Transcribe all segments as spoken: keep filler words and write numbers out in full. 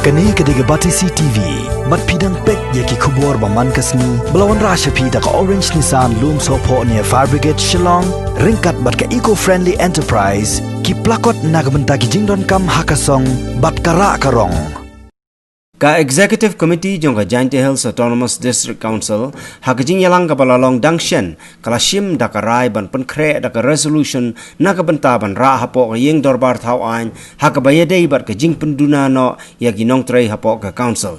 Kane ka dei ka Batesi T V. Bad phi dang peit ïa ki khubor ba man ka sngi ba la wanrah sha phi da ka Orange Nissan Lumsohphoh near Fire Brigade Shillong, ryngkat bad ka Eco Friendly Enterprise, ki plakot na ka bynta ki jingdonkam ha ka song bad ka rah ka rong. Ka Executive Committee jong ka Jaintia Hills Autonomous District Council, ha ka jingïalang kaba la long dang shen, ka la shim da ka rai ban pynkhreh da ka resolution na ka bynta ban rah hapoh ka ïing dorbar thaw aiñ, ha kaba ïadei bad ka jingpynduna noh ïa ki nongtrei hapoh ka council.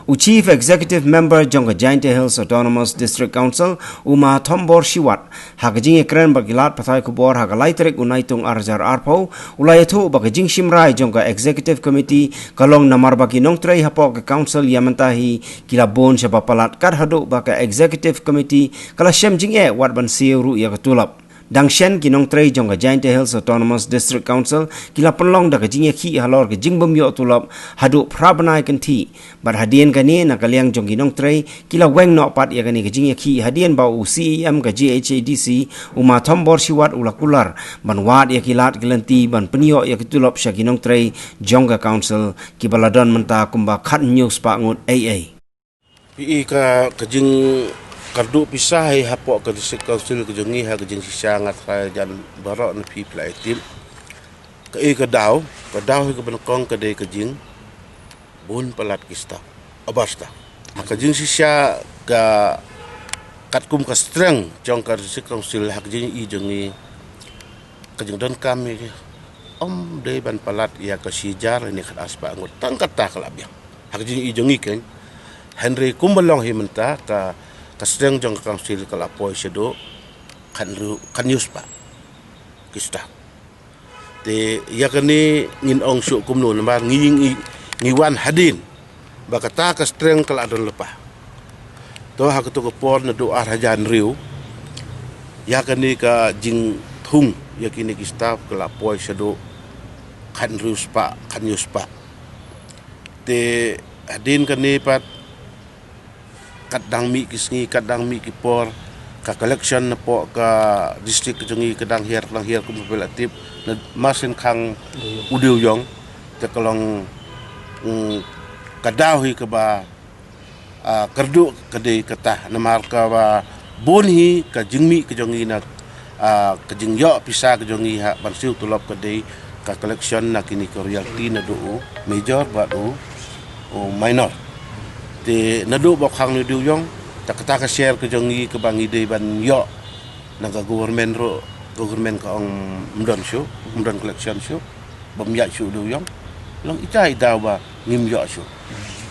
U Chief Executive Member jong ka Jaintia Hills Autonomous District Council, u Ma Thombor Shiwat, ha ka jingïakren bad ki lad pathai khubor ha ka lai tarik u Naitung ar hajar arphew, u la ïathuh ba ka jingshim rai jong ka Executive Committee ka long namar ba ki nongtrei hapoh ka council ïa mynta hi ki la bun shaba palat, kat haduh ba ka Executive Committee ka la shem jingeh wat ban siew ruh ïa ka tulop. Dang shen ki nongtrei jong ka Jaintia Hills Autonomous District Council ki la pynlong da ka jingïakhih halor ka jingbym ïoh tulop haduh phra bnai kynthih. Bad hadien kane, na ka liang jong ki nongtrei, ki la weng noh pat ïa kane ka jingïakhih hadien ba u C E M ka J H A D C, u Ma Thombor Shiwat, u la kular ban wad ïa ki lad ki lynti ban pynïoh ïa ki tulop sha ki nongtrei jong ka council, kiba la don mynta kumba khathynñiew spah ngut ei ei. Phi i ka, ka jingkyrduh pisa hi hapoh ka District Council ka jong ngi ha ka jingshisha, nga tharai jan baroh na phi phi la ïa tip. Ka i ka daw, ka daw hi kaba nyngkong ka dei ka jing bun palat ki staff, over staff. Ha ka jingshisha, ka katkum ka strength jong ka District Council ha ka jing i jong ngi, ka jingdonkam hi ym dei ban palat ïa ka shi hajar ne khatar spah ngut, tang kata ka la biang ha ka jing i jong ngi keiñ. Hynrei kumba long hi mynta, ka, ka strength jong ka council ka la poi shaduh khathynriew, khathynñiew spah ki staff. Te ïa kane ngin ong shuh kumno, namar ngi, ngi, ngi wan hadien ba kata ka strength ka la don lypa. To ha kato ka por naduh ar hajar hynriew, ïa kane ka jingthung ïa kine ki staff ka la poi shaduh khathynriew spah, khathynñiew spah. Te hadien kane pat, kat dang mih ki sngi, kat dang mih ki por, ka collection napoh ka district ka jong ngi ka dang hiar, dang hiar kumba phi la tip, na marsien khang u Dewiong, te ka long, mm, ka daw hi kaba, ah, kyrduh ka dei kata, namar kaba bun hi ka jingmih ka jong ngi na, ah, ka jingïoh pisa ka jong ngi ha ban siew tulop ka dei ka collection na kine ki royalty naduh u major bad u, u minor. Te naduh ba u khang u Dewiong, te kata ka share ka jong ngi kaba ngi dei ban ïoh na ka government ruh, government ka ong ym don shuh, ym don collection shuh, bym ïaid shuh u Dewiong. Long ita i daw ba ngim ïoh shuh.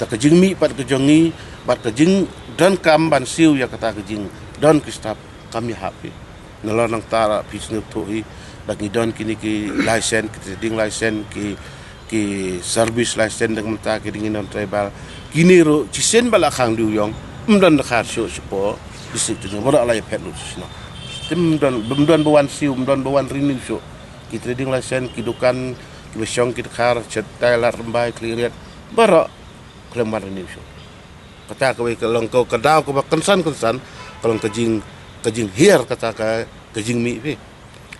Te ka jingmih pat ka jong ngi bad ka jingdonkam ban siew ïa kata ka jingdon ki staff kam ïahap hi. Nalor nangta phi sngewthuh hi ba ngi don kine ki license, ki trading license, ki, ki service license, dang mynta ki dang ngi don tribal. Kine ruh shisien ba la khang u Dewiong, ym don dkhar shuh shapoh district jong ngi, baroh la ïaphet lut sha shnong. Te ym don, ym don ba wan siew, ym don ba wan renew shuh. Ki trading license, ki dukan, kiba shong ki dkhar, Shatai, Lad Rymbai, Khliehriat, baroh khlem wan renew shuh. Kata kawei ka long ka, ka daw kaba kynsan kynsan, ka long ka jing, ka jinghiar kata ka, ka jingmih phi.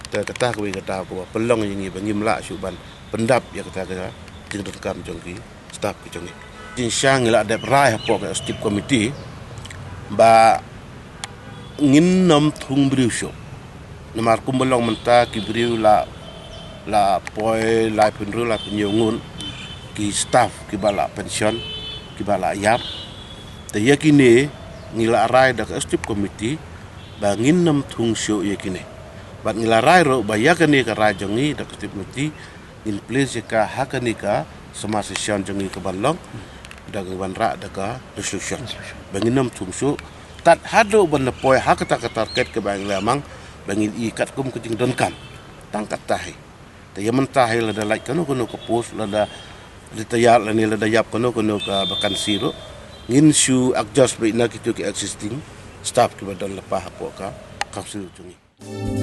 Te kata kawei ka daw kaba pynlong ïa ngi ba ngim lah shuh ban pyndap ïa kata ka jingdonkam jong ki staff ki jong ngi. Jingshisha ngi la dep rai hapoh ka executive committee ba ngin nym thung briew shuh. Namar kumba long mynta ki briew la, la poi laiphew hynriew, laiphew hynñiew ngut ki staff kiba la pension, kiba la ïap. Te ïa kine ngi la rai da ka executive committee ba ngin nym thung shuh ïa kine. Bad ngi la rai ruh ba ïa kane ka rai jong ngi da ka executive committee ngin place ïa ka ha kane ka summer session jong ngi kaban long, da ka wanrah da ka resolution ba ngin nym thung shuh. Tad haduh ban da poi ha kata ka target kaba ngi la mang, ba ngin i katkum ka jingdonkam. Tang kata hi. Te ïa mynta hi lada lait kano kano ka post, lada retire lane lada ïap kano kano ka vacancy ruh, ngin shu adjust beit na kito ki existing staff kiba don lypa hapoh ka council jong ngi.